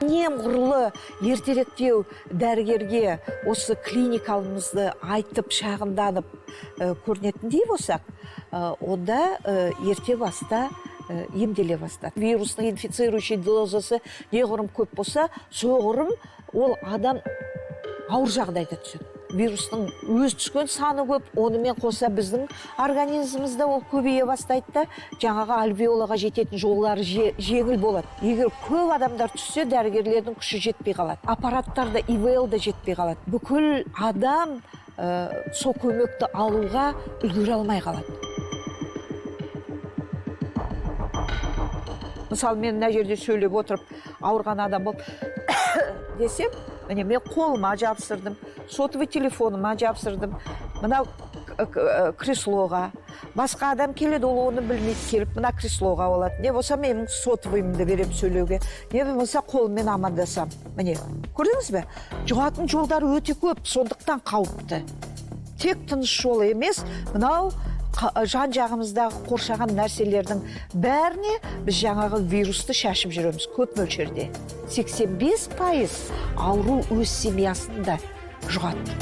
Немғұрлы ертеректеу дәрігерге осы клиникалымызды айтып, шағымданып көрінетіндей болсақ, онда ерте баста емделе бастады. Вирустың инфицирующий дозасы неғұрым көп болса, соғұрым ол адам ауыр жағдайда түседі. Вирустың өз түскен саны көп, онымен қоса біздің организмімізде ол көбейе бастайды да, жаңағы альвеолаға жететін жолдары жеңіл болады. Егер көп адамдар түссе, дәрігерлердің күші жетпей қалады. Аппараттар да, ИВЛ да жетпей қалады. Бүкіл адам сол көмекті алуға үлгере алмай қалады. Мысалы, мен мына жерде сөйлеп отырып, ауырған адам болып десем, міне мен қолыма жабыстырдым, сотовый телефоныма жабыстырдым, мынау креслоға. Басқа адам келеді, ол оны білмейді, келіп мына креслоға алады. Не болса менің сотовыйымды беремін сөйлеуге, не болмаса қолыммен амандасам. Міне, көрдіңіз бе? Жұғатын жолдары өте көп, сондықтан қауіпті. Тек тыныс жолы емес, мынау жан жағымыздағы қоршаған нәрселердің бәріне біз жаңағы вирусты шашып жүреміз көп мөлшерде. 85% ауру өз семьясында жұғады.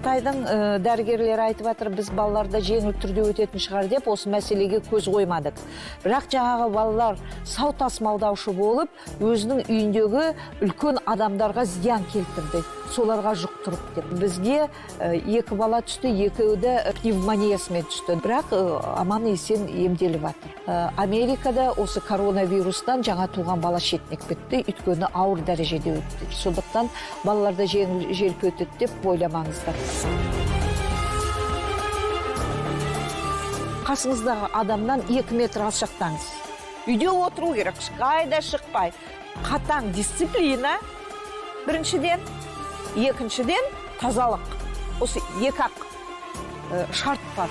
Қытайдың дәрігерлері айтып жатыр, біз балаларда жеңіл түрде өтетін шығар деп осы мәселеге көз қоймадық. Бірақ жаңағы балалар сау тасымалдаушы болып, өзінің үйіндегі үлкен адамдарға зиян келтірді, соларға жұқтырып деп. Бізге 2 бала түсті, екеуі де пневмониясымен түсті. Бірақ аман есен емделіп жатыр. Америкада осы коронавирустан жаңа туған бала шетінеп кетті, өйткені ауыр дәрежеде өтті. Сондықтан балаларда жеңіл желпі өтеді деп ойламаңыздар. Қасыңыздағы адамнан 2 метр алшақтаңыз. Үйде отыру керек, қайда шықпай. Қатаң дисциплина біріншіден, екіншіден тазалық. Осы екі ақ шарт бар.